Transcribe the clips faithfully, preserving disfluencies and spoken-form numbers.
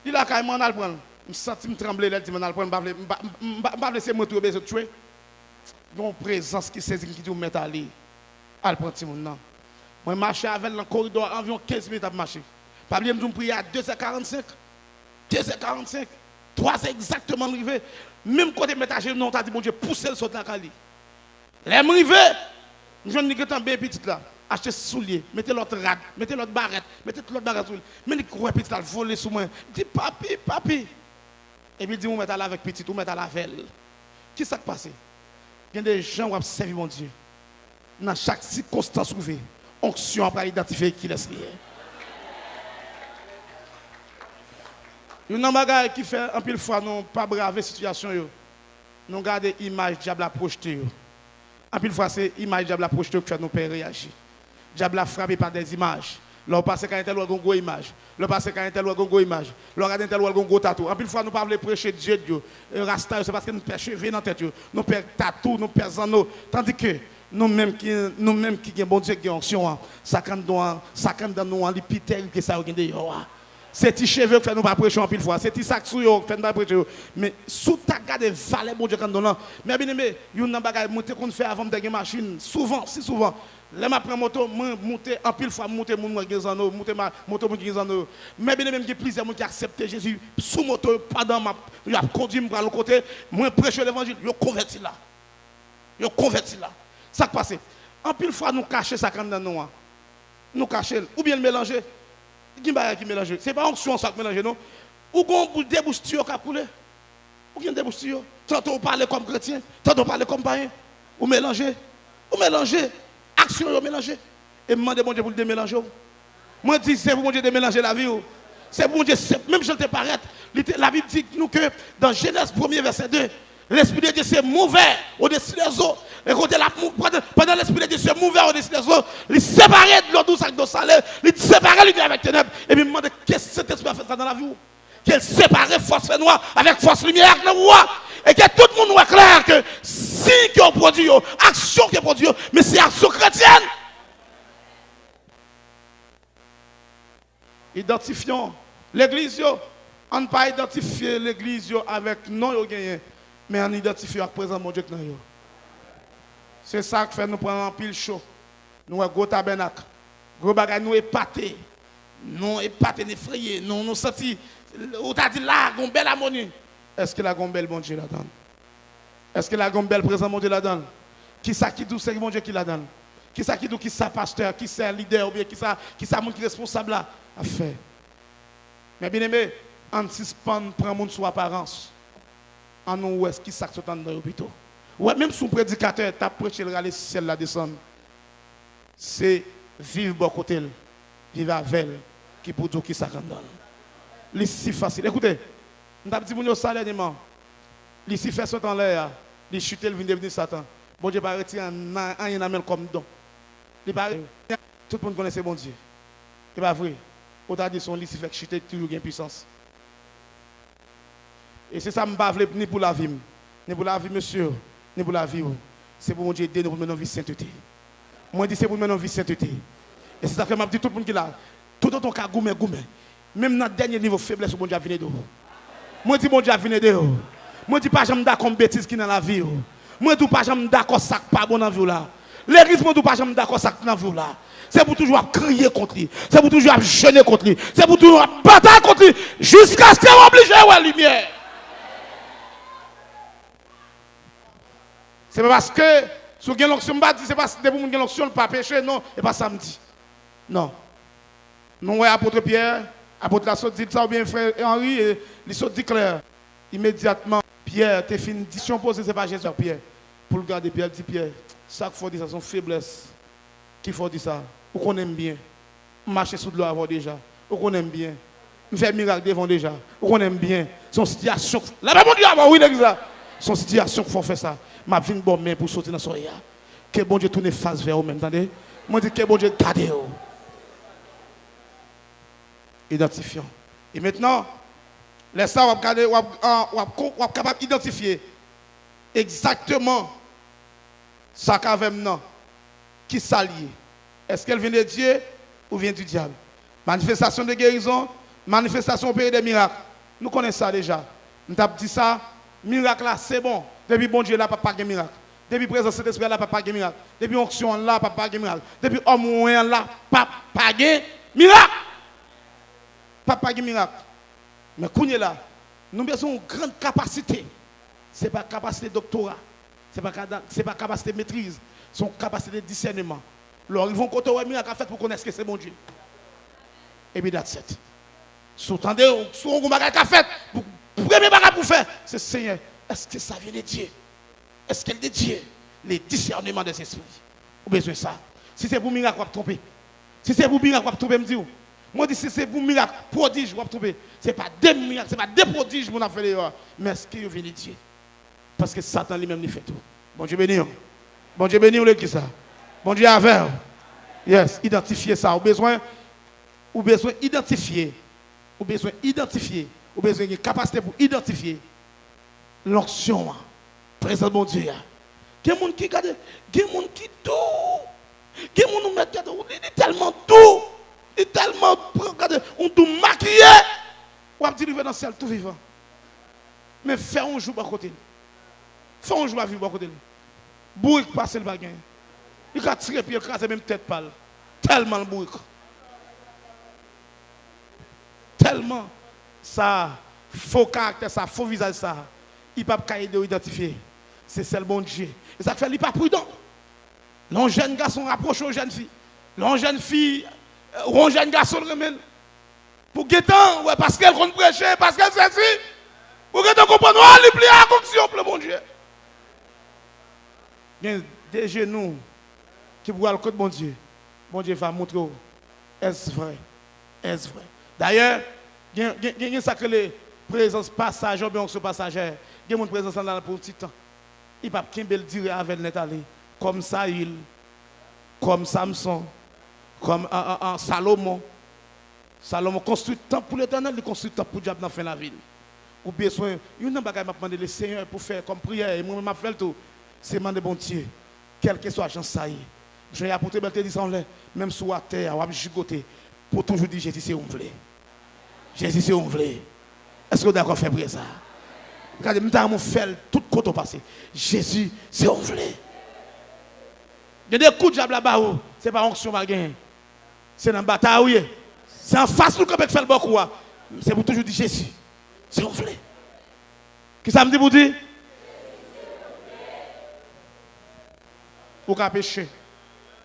Li lakay mwen, ann al pran l. M santi m tranble lè l di m ann al pran l, m pa vle, m pa, m, m, m pa, m pa vle se mwen tou yo bezwen tchwe. Gen yon prezans ki sezi m ki di w mèt ale. Al pran timoun nan. Mwen mache avè l nan koridò a anviwon kenz minit ap mache. Pa bliye m di w m priye a de zè karannsenk. De zè karannsenk. Twa zè egzakteman l rive. Menm kote mèt aje nou an, w ta di Bondye pouse l sot lakay li. Lè m rive, m jwenn li gentan benyen pitit la. Achte soulye, mete lòt rad, mete lòt barèt, mete tout lòt bagay sou li. Men li wè pitit la, l vole sou mwen. Li di, "Papi, papi." Epi l di m, "Ou mèt ale avèk pitit, ou mèt ale avè l." Ki sa k pase? Gen de jan w ap sèvi Bondye. Nan chak sikonstans ou vive, onksyon an pral idantifye kilès li ye. Youn nan bagay ki fè anpil fwa nou pa brave sitiyasyon yo, nou gade imaj dyab la pwojte yo. Anpil fwa, se imaj dyab la pwojte yo ki fè nou pè reyaji. Dyab la frape pa dèzimaj. Lè w pase kay entèl, w wè gen yon gwo imaj. Lè w pase kay entèl, w wè gen yon gwo imaj. Lè w gade entèl, w wè gen yon gwo tatou. Anpil fwa, nou pa vle preche dyed yo, e, rasta yo, se paske nou pè cheve nan tèt yo. Nou pè tatou, nou pè zanno. Tandike, nou menm ki, nou menm ki gen Bondye, ki gen onksyon an, sa k anndan an, sa k anndan nou an, li pi tèrib ke sa yo gen deyò a. Se ti cheve yo k fè nou pa preche yo anpil fwa. Se ti sa k sou yo k fè nou pa preche yo. Men, si w ta gade valè Bondye k anndan w lan, men byeneme, youn nan bagay mwen te konn fè avan m te gen machin, souvan, si souvan, lè m ap pran moto, mwen moute, anpil fwa m moute moun mwen gen zanno, moute ma-, moto moun ki gen zanno yo. Men byeneme, m gen plizyè moun ki aksepte Jezi sou moto yo pandan m ap, y ap kondui m pral yon kote, mwen preche levanjil, yo konvèti la. Yo konvèti la. Sa k pase? Anpil fwa nou kache sa k anndan nou an. Nou kache l. Oubyen l melanje. Gen bagay ki melanje. Se pa onksyon an sa k melanje non. Ou gon bou-, de bouch tiyo k ap koule. Ou gen de bouch tiyo. Tanto w pale kòm kretyen, tanto w pale kòm payen. Ou melanje. Ou melanje. Aksyon yo melanje. E m mande Bondye pou l demelanje w. Mwen di, se pou Bondye demelanje lavi w. Se pou Bondye, se, menm jan l te parèt, li te, Labib di nou ke, dan Jenèz premye vèsè de, Lespri de Dye se mouvè odesi dèzo. E kote l ap mou-, pandan, pandan Lespri de Dye se mouvè odesi dèzo, li separe dlo dous ak dlo sale, li separe limyè avèk tenèb. Epi m mande ke Sentespri a fè sa nan lavi w. Ke l separe fòs fènwa avèk fòs limyè ak nan ou a. E ke tout moun wè klè ke siy ke w pwodui yo, aksyon ke w pwodui yo, men se aksyon kretyèn. Idantifye legliz yo. Ann pa idantifye legliz yo avèk non yo genyen, men ann idantifye yo ak prezans Bondye k nan yo. Se sa k fè nou pran anpil cho. Nou wè gwo tabènak, gwo bagay, nou epate. Nou epate, n efreye. Nou, nou santi, ou ta di la, gon bèl amoni. Èske la gon bèl Bondye ladan l? Èske la gen yon bèl prezans Bondye ladan l? Kisa ki di w se Bondye ki ladan l? Kisa ki di w kisa pastè, kisa lidè oubyen kisa, kisa moun ki responsab la ap fè? Men byeneme, ann sispann pran moun sou aparans. Ann nou wè kisa k sot anndan yo pito. Ou wè, menm si yon predikatè t ap preche, l rale syèl la desann. Se viv bò kote l, viv avè l, ki pou di w kisa k anndan l. Li si fasil. Ekoute, m t ap di moun yo sa dènyèman. Lisifè sot anlè a, li chite, l vin devni Satan. Bondye pa retire ann-, anyen nan men l kòm don. Li pa re-, tout moun konnen se Bondye. E pa vre? Ou ta di se yon Lisifè k chite, ki toujou gen pisans. E se sa m pa vle ni pou lavi m, ni pou lavi mesye yo, ni pou lavi w. Se pou Bondye ede nou pou n mennen yon vi sentete. Mwen di se pou n mennen yon vi sentete. E se sa k fè m ap di tout moun ki la, toutotan w ka goumen, goumen. Menm nan dènye nivo feblès ou, Bondye ap vin ede w. Mwen di Bondye ap vin ede w. Mwen di pa janm dakò yon betiz ki nan lavi w. Mwen di w pa janm dakò sa k pa bon nan vi w la. Legliz, mwen di w pa janm dakò sa k nan vi w la. Se pou toujou ap kriye kont li. Se pou toujou ap jene kont li. Se pou toujou ap batay kont li. Jiskaske w oblije wè limyè. Se pa paske, si w gen lonksyon, m pa di se pa depi moun gen lonksyon, l pa peche, non, e pa sa m di. Non. Nou wè apot Pyè, apot la sot di l sa, oubyen frè Henry, e li sot di klè. Imedyatman, Pyè te fin di, kesyon poze, se pa Jezi ak Pyè. Pou l gade Pyè, l di, Pyè, sa k fè w di sa, se yon feblès ki fè w di sa. Ou konnen m byen. M mache sou dlo avè w deja. Ou konnen m byen. M fè mirak devan w deja. Ou konnen m byen. Se yon sitiyasyon k, lapè Bondye avè w, wi, legliz la. Se yon sitiyasyon k fè w fè sa. M ap vin ba w men pou w soti nan sa w ye a. Ke Bondye tounen fas vè ou menm, tande. Mwen di ke Bondye gade w. Idantifye w. E mentnan, lè sa w ap gade, w ap, w ap, w ap kapab idantifye egzakteman sa k avè m nan. Kisa l ye? Èske l vyen de Dye oubyen di dyab? Manifestasyon de gerizon, manifestasyon opere de mirak. Nou konnen sa deja. M t ap di sa, mirak la, se bon. Depi Bondye la, p ap pa gen mirak. Depi prezans Sentespri a la, p ap pa gen mirak. Depi onksyon an la, p ap pa gen mirak. Depi òm ou an la, p ap pa gen mirak. P ap pa gen mirak. Men kounye la, nou bezwen yon grann kapasite. Se pa kapasite doktora. Se pa, kada- se pa kapasite metriz. Se yon kapasite de disèneman. Lè w rive yon kote, w wè mirak ap fèt pou w konnen èske se Bondye. Epi that's it. Si w tande, si w wè yon bagay k ap fèt, pou, premye bagay pou w fè, se, Senyè, èske sa vyen de Dye? Èske l de Dye? Le discernement des esprits. Ou bezwen sa. Si se pou mirak, w ap twonpe. Si se pou mirak, w ap twonpe, m di w. Mwen di, si se pou mirak, pwodij, w ap twonpe. Se pa de mirak, se pa de pwodij moun ap fè deyò a. Men èske yo vin de Dye? Paske Satan li menm li fè tou. Bondye beni w. Bondye beni w, legliz la. Bondye avè w. Yes, idantifye sa. Ou bezwen, ou bezwen idantifye. Ou bezwen idantifye. Ou bezwen gen kapasite pou idantifye. Lonksyon an, prezans Bondye a. Gen moun ki gade, gen moun ki dou. Gen moun ou mèt gade, li, li tèlman dou. Li tèlman pran, gade, yon dou makiye. W ap di li vle nan syèl tou vivan. Men fè yon jou bò kote l. Fè yon jou ap viv bò kote l. Bourik pase l pa gen. Li ka tire pye l kraze menm tèt pa l. Tèlman l bourik. Tèlman sa, fo karaktè sa, fo vizaj sa, li p ap ka ede w idantifye. Se sèl Bondye. E sa k fè li pa pridan. Lè yon jèn gason rapwoche yon jèn fi, lè yon jèn fi, euh, yon jèn gason renmen l, pou gentan, wè, paske l konn preche, paske l sèsi, pou gentan konprann, oh, li pli ak onksyon, pli Bondye. Gen de jenou ki pou al kot Bondye. Bondye va montre w, èske vrè? Èske vrè? Dayè, gen, gen, gen, gen sa k rele prezans pasajè oubyen onksyon pasajè. Gen moun prezans lan la pou yon ti tan. Li p ap kenbe l dire avè l nèt ale. Kòm Sayil, kòm Samson, kòm, an, an, an, Salomon. Salomon konstwi tanp pou Letènèl, li konstwi tanp pou dyab nan fen lavi l. Ou bezwen, youn nan bagay m ap mande Lesenyè pou fè kòm priyè, e mwen menm m ap fè l tou, se mande Bondye, kèlkeswa jan sa ye, jan apot Pòl te di sa yon lè, menm si w atè a, w ap jigote, pou w toujou di, Jezi, se ou m vle. Jezi, se ou m vle. Èske w dakò fè priyè sa a? Gade, m ta renmen w fè l tout kote w pase. Jezi, se ou m vle. Gen de kou dyab la ba ou, se pa onksyon w pa genyen. Se nan batay ou ye. Se anfas nou kanpe k fè l bò kou a. Se pou toujou di, Jezi, se ou m vle. Kisa m di pou di? Ou ka peche.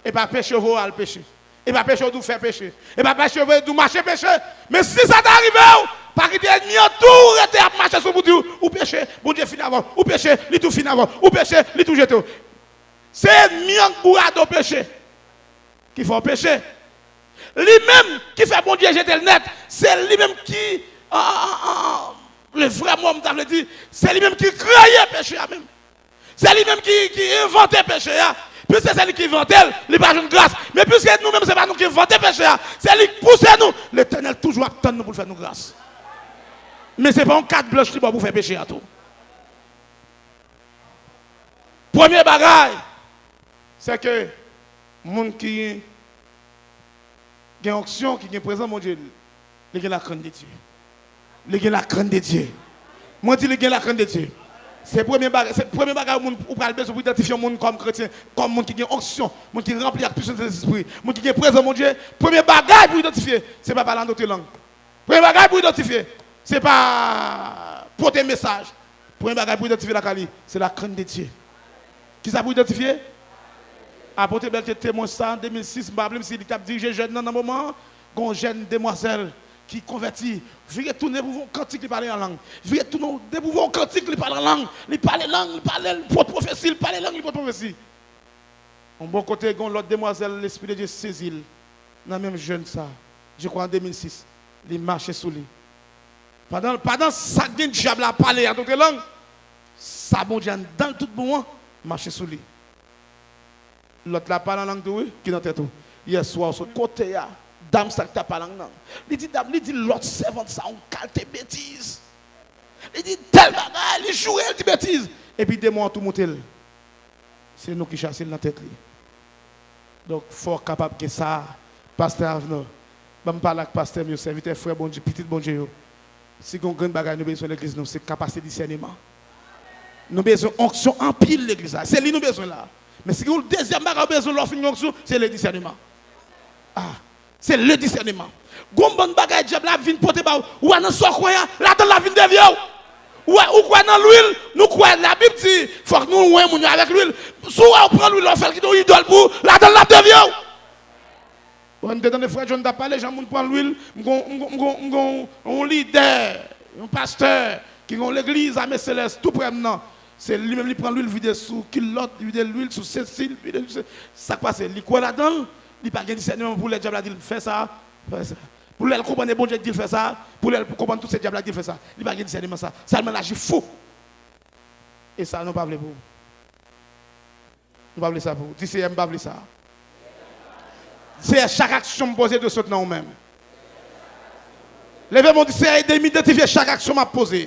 E pa peche yo voye w al peche. E pa peche yo di w fè peche. E pa peche yo voye di w mache peche. Men si sa ta rive w, pa kite ènmi an tou rete ap mache sou ou pou di w, ou peche, Bondye fin avè w. Ou peche, li tou fin avè w. Ou peche, li tou jete w. Se ènmi an k bourado peche ki fè w peche. Li menm ki fè Bondye jete l nèt. Se li menm ki, an, an, an, an, le vrè mo m ta vle di, se li menm ki kreye peche a menm. Se li menm ki, ki envante peche a. Piske se li ki envante l, li pa jwenn gras. Men piske nou menm, se pa nou ki envante peche a, se li k pouse nou, Letènèl toujou ap tann nou pou l fè nou gras. Men se pa yon kat blanch li ba w pou fè peche a tou. Premye bagay, se ke moun ki gen onksyon, ki gen prezans Bondye, li gen lakrenn de Dye. Li gen lakrenn de Dye. Mwen di li gen lakrenn de Dye. Se premye bagay, se premye bagay moun ou pral bezwen pou idantifye yon moun kòm kretyen, kòm moun ki gen onksyon, moun ki ranpli ak pisans Sentespri, moun ki gen prezans Bondye. Premye bagay pou idantifye, se pa pale an dòt lang. Premye bagay pou idantifye, se pa pote mesaj. Premye bagay pou idantifye lakay li, se lakrenn de Dye. Kisa pou idantifye? Apot Pòl te temwen sa an de mil sis, m pa raple m si li t ap dirije jèn nan nan moman an. Gen yon jèn demwazèl ki konvèti, vire tounen pou yon kantik li pale an lang. Vire tounen, depi w yon kantik li pale an lang. Li pale lang, li pale, li pot pwofesi, li pale lang, li pot pwofesi. Yon bò kote, gen yon lòt demwazèl, Lespri de Dye sezi l. Nan menm jèn sa, je kwa an de mil sis, li mache sou li. Pandan, pandan sa k gen dyab la pale an dòt lang, sa Bondye anndan l tout bon an, mache sou li. Lòt la pale an lang tou, wi, ki nan tèt ou. Yèswa, w sot kote a, dam sa k t ap pale an lang nan. Li di dam, li di lòt sèvant sa, yon kalte betiz. Li di tèl bagay, li joure, li di betiz. Epi demon an tou moute l. Se nou ki chase l nan tèt li. Donk, fò w kapab gen sa. Pastè Avner, ban m pale ak pastè m yo, sèvitè, frè Bondye, pitit Bondye yo. Si gen yon grenn bagay nou bezwen legliz nou, se kapasite disèneman. Nou bezwen onksyon anpil legliz la. Se li nou bezwen la. Men si gen yon dezyèm bagay ou bezwen lè w fin gen onksyon, se le disèneman. Ah, se le disèneman. Gon bann bagay dyab la ap vin pote ba w. Ou wè nan sa w kwè a, ladan l ap vin devye w. Ou wè, ou kwè nan lwil, nou kwè, Labib di, fòk nou lwen moun yo avèk lwil. Si w wè w pran lwil, w fè l kite yon idòl pou ou, ladan l ap devye w. Bon, m te tande frè John t ap pale, jan moun pran lwil, m gon, m gon, m gon, m gon yon lidè, yon pastè, ki gon legliz ame selès tou prè m nan. Se li menm li pran lwil vide sou kilòt, li vide lwil sou sesi l, vide sou se, sa k pase? Li kwè ladan l, li pa gen disèneman pou lè dyab la di l fè sa, fè sa. Pou lè l konprann e Bondye ki di l fè sa, pou lè l konprann tout se dyab la ki di l fè sa. Li pa gen disèneman sa. Sèlman l aji fou. E sa nou pa vle pou ou. Nou pa vle sa pou ou. Di, Seyè, m pa vle sa. Seyè, chak aksyon m poze dwe sot nan ou menm. Leve men w, di, Seyè, ede m idantifye chak aksyon m ap poze.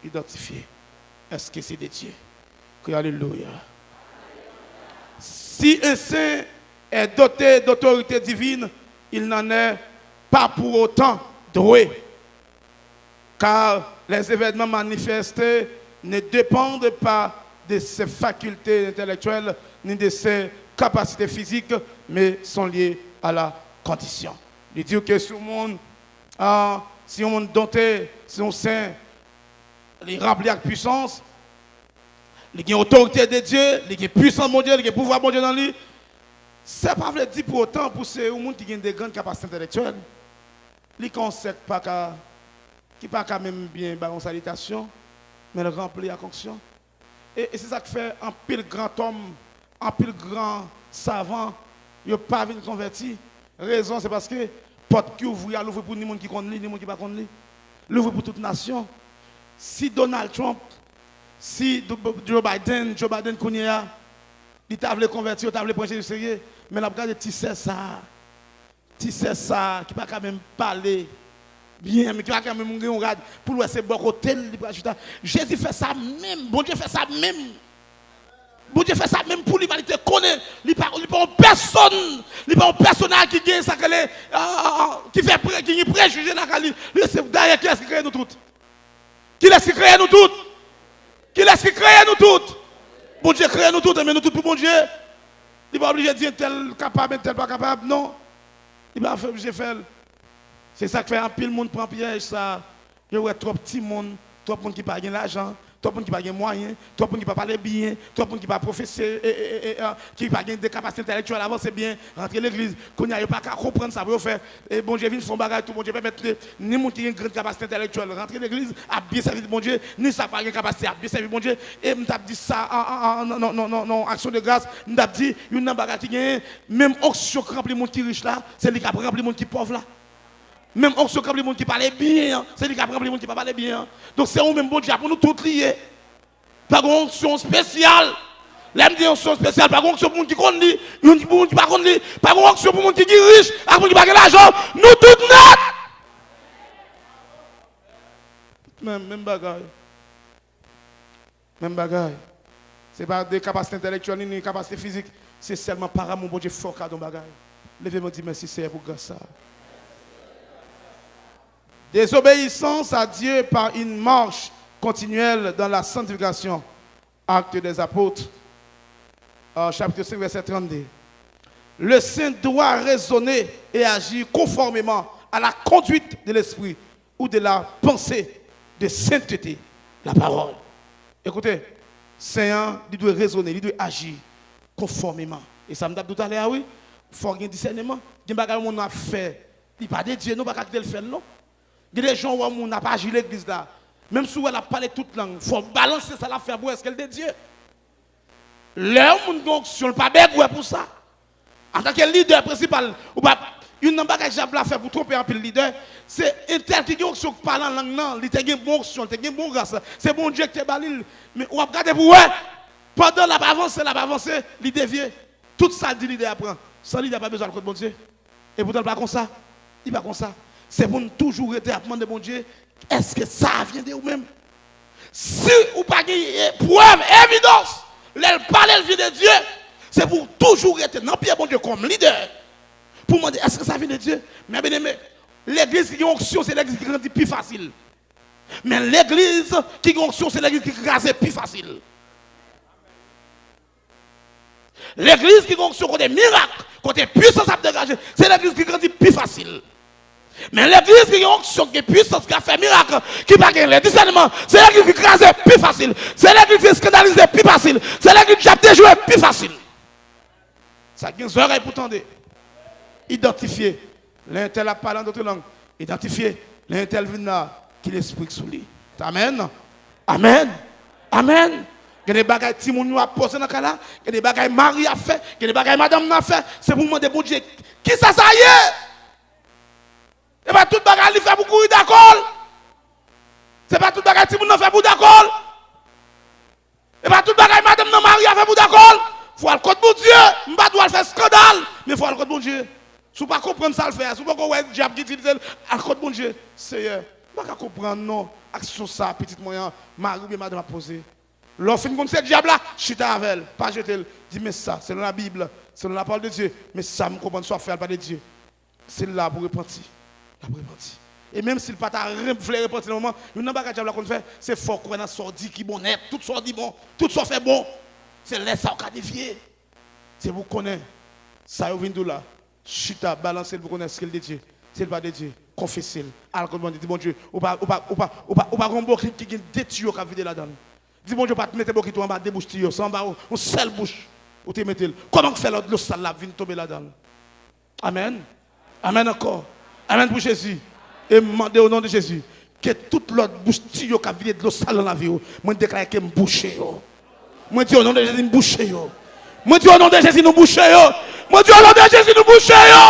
Idantifye. Èske se de Dye? Kri alelouya. Si un saint est doté d'autorité divine, il n'en est pas pour autant doué. Car les événements manifestés ne dépendent pas de ses facultés intellectuelles ni de ses capacités physiques, mais sont liés à la condition. Li di w ke si yon moun, ah, si yon moun dote, si yon sen, li ranpli ak pwisans, li gen otorite de Dye, li gen pwisans Bondye, li gen pouvwa Bondye nan li, sa pa vle di pou otan pou se yon moun ki gen de grann kapasite entèlektyèl. Li ka yon sèk pa ka, ki pa ka menm byen ba yon salitasyon, men l ranpli ak onksyon. E, e se sa k fè anpil gran tòm, anpil gran savan, yo pa vin konvèti. Rezon, se paske pòt ki ouvri a, l ouvri pou ni moun ki konn li, ni moun ki pa konn li. L ouvri pou tout nasyon. Si Donald Trump, si Do-, Joe Biden, Joe Biden kounye a, li ta vle konvèti, yo ta vle pran Jezi serye, men l ap gade ti sè sa a. Ti sè sa a ki pa ka menm pale byen, men ki pa ka menm gen yon rad pou l wè se bò kote l li pral chita. Jezi fè sa menm, Bondye fè sa menm. Bondye fè sa menm pou limanite konnen li pa, li pa yon pèsonn, li pa yon pèsonaj ki gen sa k rele, ah, ah, ah, ki fè pre-, ki gen prejije lakay li. Li se dayè kiyès ki kreye nou tout? Kilès ki kreye nou tout? Kilès ki kreye nou tout? Bondye kreye nou tout, enben nou tout pou Bondye. Li pa oblije di entèl kapab, entèl pa kapab, non. Li pa oblije fè l. Se sa k fè anpil moun pran pyèj sa. Yo wè twòp timoun, twòp moun ki pa gen lajan, twòp moun ki pa gen mwayen, twòp moun ki pa pale byen, twòp moun ki pa pwofese, e, e, e, e, a, ki pa gen de kapasite entèlektyèl avanse byen, rantre legliz. Kounye a, yo pa ka konprann sa pou yo fè. E Bondye vin fè yon bagay tou, Bondye pèmèt ke ni moun ki gen grann kapasite entèlektyèl rantre legliz, ap byen sèvi Bondye, ni sa k pa gen kapasite ap byen sèvi Bondye. E m t ap di sa an, an, an, nan, nan, nan, nan aksyon de gras, m t ap di, youn nan bagay ki genyen, menm onksyon k ranpli moun ki rich la, se li k ap ranpli moun ki pòv la. Menm onksyon k ranpli moun ki pale byen an, se li k ap ranpli moun ki pa pale byen an. Donk, se ou menm Bondye a pou nou tout li ye. Pa gen onksyon espesyal. Lè m di onksyon espesyal, pa gen onksyon pou moun ki konn li, youn ki pou moun ki pa konn li, pa gen onksyon pou moun ki, ki rich, ak moun ki pa gen lajan. Nou tout nèt! Menm, menm bagay. Menm bagay. Se pa de kapasite entèlektyèl ni, ni kapasite fizik. Se sèlman pa amou Bondye fè w kado yon bagay. Leve men w di, mèsi Seyè pou gras sa a. Désobéissance à Dieu par une marche continuelle dans la sanctification. Actes des Apôtres, euh, chapitre cinq, verset trente-deux. Le saint doit raisonner et agir conformément à la conduite de l'esprit ou de la pensée de sainteté, la parole. Ekoute, sen an, li dwe rezone, li dwe aji konfòmeman. E sa m t ap di w talè a, wi. Fò w gen disèneman. Gen bagay yon moun ap fè, li pa de Dye, nou pa ka kite l fè l, non. Gen de jan w wè yon moun ap aji legliz la. Menm si w wè l ap pale tout lang, fò w balanse sa l ap fè a pou w wè èske l de Dye. Lè yon moun gen onksyon, l pa bègwè pou sa. Antanke lidè prensipal, ou pa, youn nan bagay dyab la fè pou twonpe anpil lidè, se entèl ki gen onksyon k pale an lang nan, li te gen bon onksyon, li te gen bon gras, se Bondye ki te ba li l. Men w ap gade pou w wè, pandan l ap avanse, l ap avanse, li devye. Tout sa l di lidè a pran, san lidè a pa bezwen al kot Bondye. E poutan, l pa konsa. Li pa konsa. Se pou n toujou rete ap mande Bondye, èske sa a vyen de ou menm? Si ou pa gen prèv, evidans, lè l pale, l vyen de Dye, se pou w toujou rete nan pye Bondye kòm lidè. Pou mande, èske sa vin de Dye? Men byeneme, legliz ki gen onksyon, se legliz ki grandi pi fasil. Men legliz ki gen onksyon, se legliz ki kraze pi fasil. Legliz ki gen onksyon kote mirak, kote pwisans ap degaje, se legliz ki grandi pi fasil. Men legliz ki gen onksyon, ki gen pwisans, ki ap fè mirak, ki pa gen le disèneman, se legliz ki kraze pi fasil. Se legliz ki eskandalize pi fasil. Se legliz ki ap dejwe pi fasil. Sa gen zòrèy pou tande. Idantifye. Lè entèl ap pale an dòt lang, idantifye. Lè entèl vin la, ki lespri k sou li. Amèn. Amèn. Amèn. Gen de bagay timoun yo ap poze nan kay la, gen de bagay mari ap fè, gen de bagay madanm nan ap fè, se pou mande Bondye, kisa sa ye? E pa tout bagay li fè pou kouri dakò l. Se pa tout bagay timoun nan fè pou dakò l. E pa tout bagay madanm nan mari a fè pou dakò l. Fò w al kot Bondye. M pa di w al fè eskandal, men fò w al kot Bondye. Si w pa konprann sa l fè a, si w poko wè dyab ki itilize l, al kot Bondye. Seyè, m pa ka konprann non, aksyon sa pitit mwen an, mari oubyen madanm ap poze. Lè w fin konn se dyab la, chita avè l, pa jete l. Di, men sa, selon Labib, selon lapawòl de Dye, men sa m konprann sa w ap fè a pa de Dye. Se la pou repanti. L ap repanti. E menm si l pa ta ren-, vle repanti nan moman, youn nan bagay dyab la konn fè, se fè w kwè nan sa w di ki bon nèt. Tout sa w di bon, tout sa w fè bon. Se lè sa w ka devye. Se pou w konnen sa yo vin di w la. Chita, balanse l pou w konnen èske l de Dye. Si l pa de Dye, konfese l. Al kot Bondye, di, Bondye, ou pa, ou pa, ou pa, ou pa, ou pa gen yon bokit ki gen de tiyo k ap vide ladan l. Di, Bondye, ou pa t mete bokit ou anba de bouch tiyo, se anba yon, yon sèl bouch ou te mete l. Kòman k fè lòt dlo sal la ap vin tonbe ladan l? Amèn. Amèn ankò. Amèn pou Jezi. E m mande o non de Jezi, ke tout lòt bouch tiyo k ap vide dlo sal nan lavi w, mwen deklare ke m bouche yo. Mwen di o non de Jezi, m bouche yo. Mwen di o non de Jezi, nou bouche yo. Mwen di o non de Jezi, nou bouche yo.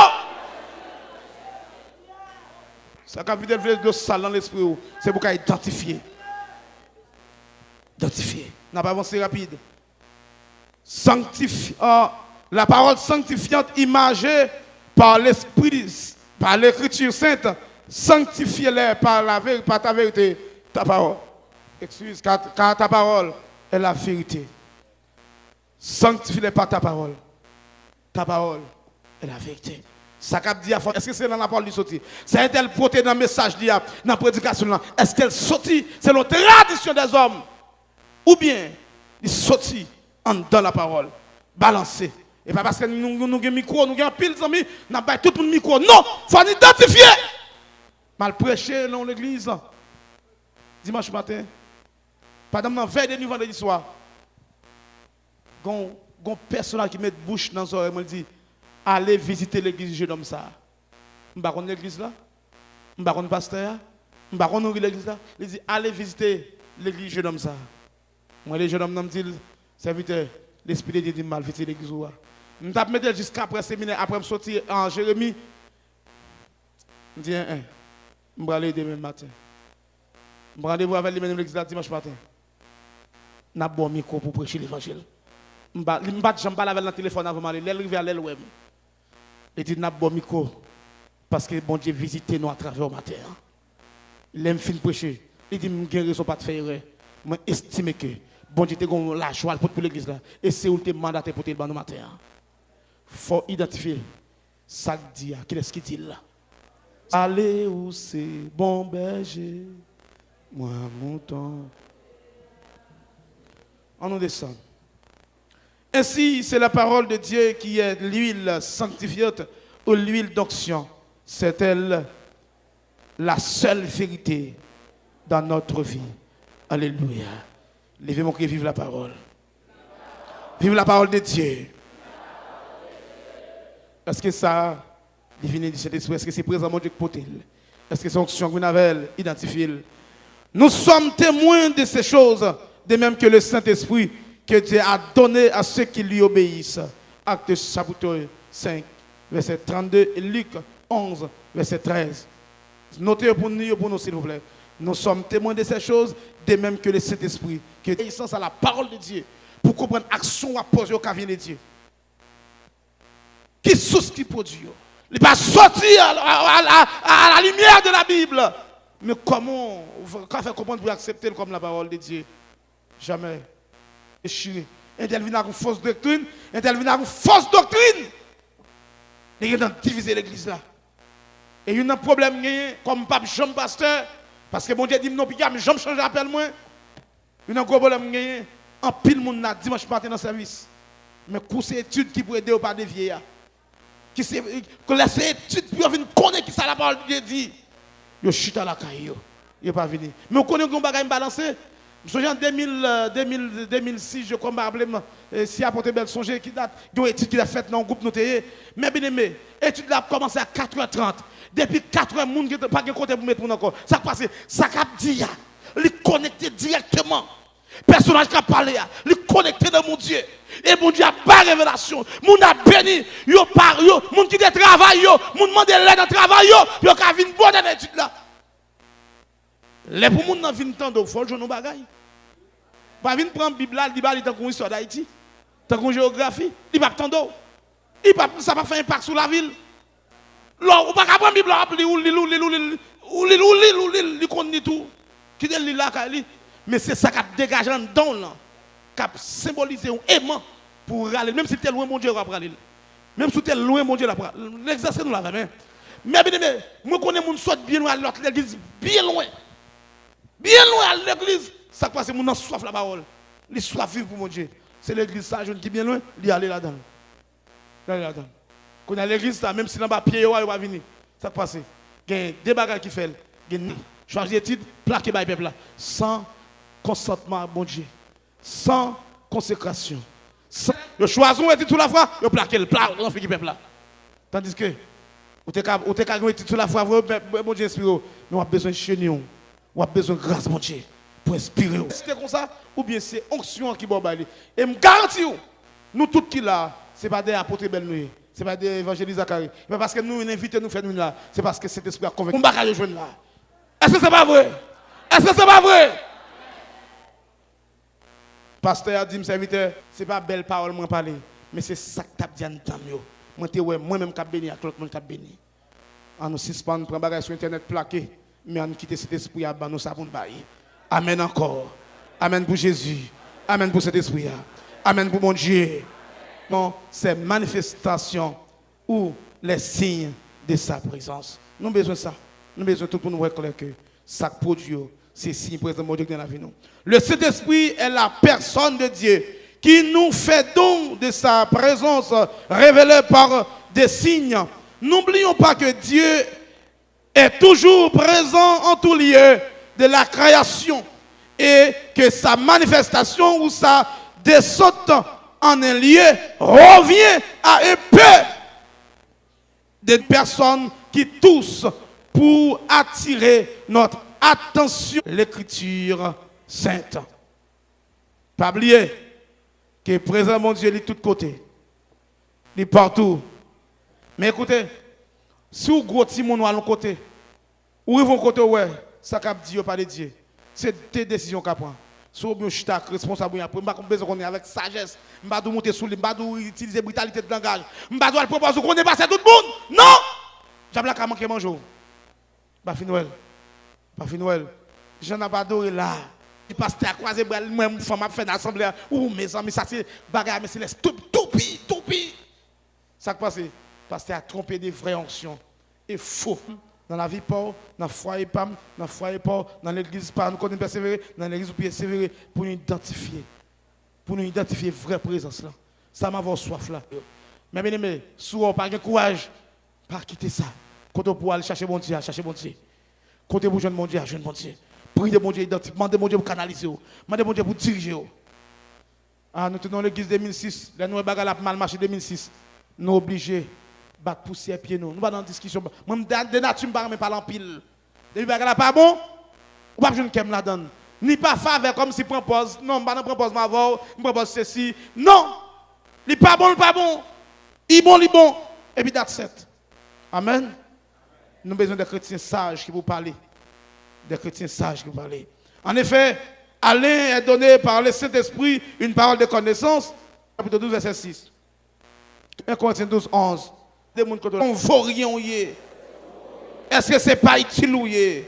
Sa k ap vide vle dlo sal nan lespri w, se pou w ka idantifye. Idantifye. N ap avanse rapid. Sanctifi-, euh, la parole sanctifiante imagée par l'Esprit, par l'Écriture sainte, sanctifie-les par la vér-, par ta vérité, ta parole. Excuse, car, car ta parole est la vérité. Sanctifie-les par ta parole. Ta parole est la vérité. Sa k ap di a fò, èske se nan lapawòl li soti? Sa entèl pote nan mesaj li a, nan predikasyon l lan, èske l soti selon tradisyon dèzòm? Oubyen li soti anndan lapawòl? Balanse. E pa paske nou, nou, nou gen mikwo, nou gen anpil zanmi, n ap bay tout moun mikwo. Non! Fò n idantifye! M al preche nan yon legliz dimanch maten. Pandan m nan vèy de nwi vandredi swa, gon, gon pèsonaj ki met bouch nan zòrèy mwen, li di, ale vizite legliz jenòm sa a. M pa konn legliz la. M pa konn pastè a. M pa konn nouri legliz la. Li di, ale vizite legliz jenòm sa a. Mwen rele jenòm nan, m di l, sèvitè, Lespri de Dye di m al vizite legliz ou a. M t ap mete l jiska aprè seminè, aprè m soti an Jeremi. M di, en, en, m prale demen maten. M pran randevou avè l, li mennen m legliz la dimanch maten. N ap ba w mikwo pou w preche levanjil. M pa, li, m pa t janm pale avè l nan telefòn avan m ale. Lè l rive a, lè l wè m, li di, n ap ba w mikwo, paske Bondye vizite nou atravè w maten an. Lè m fin preche, li di m gen rezon pa t fè erè. Mwen estime ke Bondye te gen yon lajwa l pote pou legliz la, e se ou l te mandate pote l ban nou maten an. Fò w idantifye sa k di a, kilès ki di l la? Ale, ou se bon bèje, mwen mouton. Ann nou desann. Ainsi, c'est la parole de Dieu qui est l'huile sanctifiante ou l'huile d'onction. C'est elle la seule vérité dans notre vie. Alléluia. Leve men w, kriye, vive la parole. Vive la parole de Dieu. Èske sa li vini di Sentespri? Èske se prezans Bondye ki pote l? Èske se onksyon ki vin avè l? Idantifye l. Nous sommes témoins de ces choses, de même que le Saint-Esprit que Dieu a donné à ceux qui lui obéissent. Actes chapitre cinq, verset trente-deux, et Luc onze, verset treize. Note yo pou nou, yo pou nou, silvouplè. Nous sommes témoins de ces choses, de même que le Saint-Esprit, que obéissance à la parole de Dieu, pou konprann aksyon w ap poze yo ka vin de Dye. Ki sous ki pwodui yo? Li pa soti à, à, à, à, à la lumière de la Bible. Men kòman w ka fè konprann pou yo aksepte l kòm la parole de Dieu? Jamè. Dechire. Entèl vin ak yon fos doktrin. Entèl vin ak yon fos doktrin. Li gentan divize legliz la. E youn nan pwoblèm m genyen, kòm m p ap janm pastè, paske Bondye di m non piga, m janm chanje apèl mwen. Youn nan gwo pwoblèm m genyen, anpil moun la dimanch maten nan sèvis. Men kou se etid ki pou ede yo pa devye a. Ki se, lè se etid pou yo vin konnen ki sa lapawòl de Dye di. Yo chita lakay yo. Yo pa vini. Men w konnen gen yon bagay m balanse. M sonje an de mil, euh, de mil, de mil sis, je crois, m pa raple m, euh, si Apot Ebèl sonje ki dat, gen yon etid ki t ap fèt nan yon gwoup nou te ye. Men byeneme, etid la ap kòmanse a katrè trant. Depi katrè, moun gen, pa gen kote pou met moun ankò. Sa k pase? Sa k ap di a, li konekte dirèkteman. Pèsonaj k ap pale a, li konekte nan Bondye. E Bondye ap bay revelasyon. Moun ap beni. Yo pa, yo, moun kite travay yo, moun mande lè nan travay yo, yo ka vin bonè nan etid la. Lè pou moun nan vin tande w, fò l jwenn yon bagay. Pa vin pran Bib la, li ba li tankou yon istwa Dayiti, tankou yon jewografi. Li p ap tande w. Li p ap, sa p ap fè enpak sou lavi l. Lè w pa ka pran Bib la, w ap li, ou li l, ou li l, ou li l, ou li l, ou li l, ou li l, ou li l, li konn li tou. Kite l li lakay li. Men se sa k ap degaje anndan w lan, k ap senbolize yon eman pou w rale l. Menm si l te lwen Bondye, w ap rale l. Menm si w te lwen Bondye, l ap rale l. Egzanp, èske nou la vrèman? Men byeneme, mwen konnen moun sot byen lwen, al lòt legliz, byen lwen. Byen lwen al legliz. Sa k pase, moun nan swaf lapawòl. Li swaf viv pou Bondye. Se legliz sa jwenn ki byen lwen, li ale ladan l. Li ale ladan l. Kounye a legliz sa, menm si l anba pye yo a, yo pa vini. Sa k pase? Gen de bagay ki fè l. Gen ni chwazi etid, plake bay pèp la. San konsantman ak Bondye. San konsekrasyon. San, yo chwazi yon etid sou lafwa, yo plake l, pla, nan figi pèp la. Tandiske, ou te ka, ou te ka gen yon etid sou lafwa vre, men, men Bondye enspire w, men w ap bezwen jeni w. W ap bezwen gras Bondye pou enspire w. Si te konsa, oubyen se onksyon an ki ba w bay li. E m garanti w, nou tout ki la, se pa dèyè Apot Ebèl nou ye. Se pa dèyè Evanjelis Zakari. E pa paske nou vin envite nou fè nou vin la. Se paske Sentespri a konvenki nou bagay yo jwenn la. Èske se pa vre? Èske se pa vre? Pastè a di m, sèvitè, se pa bèl pawòl mwen pale, men se sa k t ap di anndan m yo. Mwen te wè mwen menm k ap beni ak lòt moun k ap beni. An nou sispann pran bagay sou entènèt plake, men an n kite Sentespri a ban nou sa pou n bay. Amèn ankò. Amèn pou Jezi. Amèn pou Sentespri a. Amèn pou Bondye. Non, se manifestasyon ou les signes de sa présence. Nou bezwen sa. Nou bezwen tout pou nou wè klè ke sa k pwodui yo, se siy prezans Bondye ki nan lavi nou. Le Saint-Esprit est la personne de Dieu qui nous fait don de sa présence révélée par des signes. N'oublions pas que Dieu est toujours présent en tout lieu de la création et que sa manifestation ou sa descente en un lieu revient à un peu de personnes qui toussent pour attirer notre attention. L'Écriture sainte. Pa bliye ke prezans Bondye li tout kote. Li patou. Men ekoute, si w gwo timoun w al yon kote, ou rive yon kote w wè sa k ap di yo pa de Dye, se de desizyon w ka pran. Swa w byen chita ak responsab ou, apre m pa konn bezwen konnen avèk sajès, m pa di w moute sou li, m pa di w itilize britalite de langaj, m pa di w al pran pòz ou konnen pase tout moun. Non! Dyab la ka manke manje w. Pa fin wè l. Pa fin wè l. Jan n ap adore la. Di pastè a kwaze bra l, mwen fanm ap fè nan asanble a. Ou mezanmi, sa se bagay a men se lès toupi, toupi, toupi. Sa k pase? Pastè a twonpe de vrè onksyon e fo. Nan lavi pa w, nan fwaye pa m, nan fwaye pa w, nan legliz pa nou konnen persevere, nan legliz ou persevere pou nou idantifye. Pou nou idantifye vrè prezans lan. Sa m avè w swaf la. Men byeneme, si w wè w pa gen kouraj, pa kite sa. Kote w pou al chache Bondye, al chache Bondye. Kote pou jwenn Bondye, al jwenn Bondye. Priye Bondye idantifye, mande Bondye pou kanalize w. Mande Bondye pou dirije w. Ah, nou te nan legliz de mil sis, lè nou wè bagay la ap mal mache de mil sis, nou oblije bat pousyè pye nou. Nou pa nan diskisyon. Mwen, m de, de nati, m pa renmen pale anpil. Depi bagay la pa bon, ou p ap jwenn kè m ladan l. Ni pa favè kòmsi pran pòz. Non, m pa nan pran pòz m avè w, m pran pòz sesi. Non! Li pa bon, li pa bon. Li bon, li bon. Epi that's it. Amèn. Nou bezwen de kretyen saj ki pou pale. De kretyen saj ki pou pale. En effet, à l'un est donné par le Saint-Esprit une parole de connaissance. Chapitre douze, verset six. En Korentyen douz, onz. De moun kote w, yon voryen w ye. Èske se pa itil ou ye?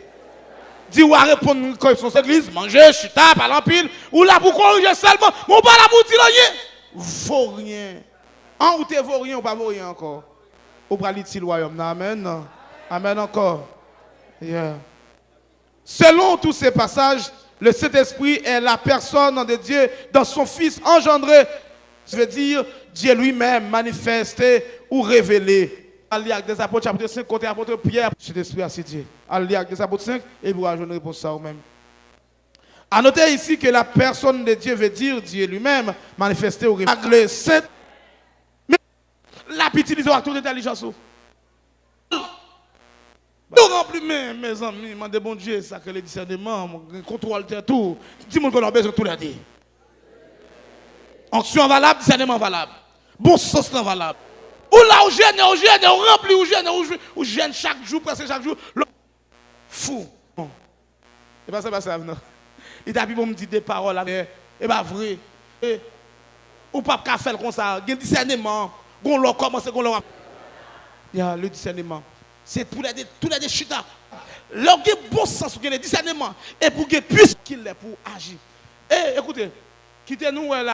Di w a reponn kòrèksyon legliz, manje, chita, pale anpil. Ou la pou korije sèlman, men ou pa la pou di l anyen. Voryen. An, ou te voryen, ou pa voryen ankò. Ou pral itil wayòm nan. Amèn. Amèn ankò. Yeah. Selon tous ces passages, le Saint-Esprit est la personne de Dieu dans son Fils engendré. Ça veut dire Dieu lui-même manifesté ou révélé. Al li ak Dèzapot chapit senk, kote apot Pyè, Sentespri a se Dye. Al li ak Dèzapot senk, epi w a jwenn repons sa ou menm. À noter ici que la personne de Dieu veut dire Dieu lui-même manifesté ou révélé. Ak le Saint, men l ap itilize w ak tout entèlijans ou. Nou ranpli men, mezanmi, mande Bondye sa k rele disèneman, gen kontwòl tèt ou. Di moun kote w bezwen toulède. Onksyon an valab, disèneman an valab. Bon sans lan valab. Ou la, ou jene, ou jene, ou ranpli, ou jene, ou jwe, ou jene chak jou, prèske chak jou. Fou. Bon. E pa sa, pa sa, non. Li ta pi bon m di de pawòl avè, e pa vre. E, ou p ap ka fè l konsa. Gen disèneman. Gon lè w kòmanse, gon lè w ap. Ya, le disèneman. Se toulède, toulède chita. Lè w gen bon sans, ou gen le disèneman, epi w gen pwis ki lè pou w aji. E, ekoute, kite nou wè la.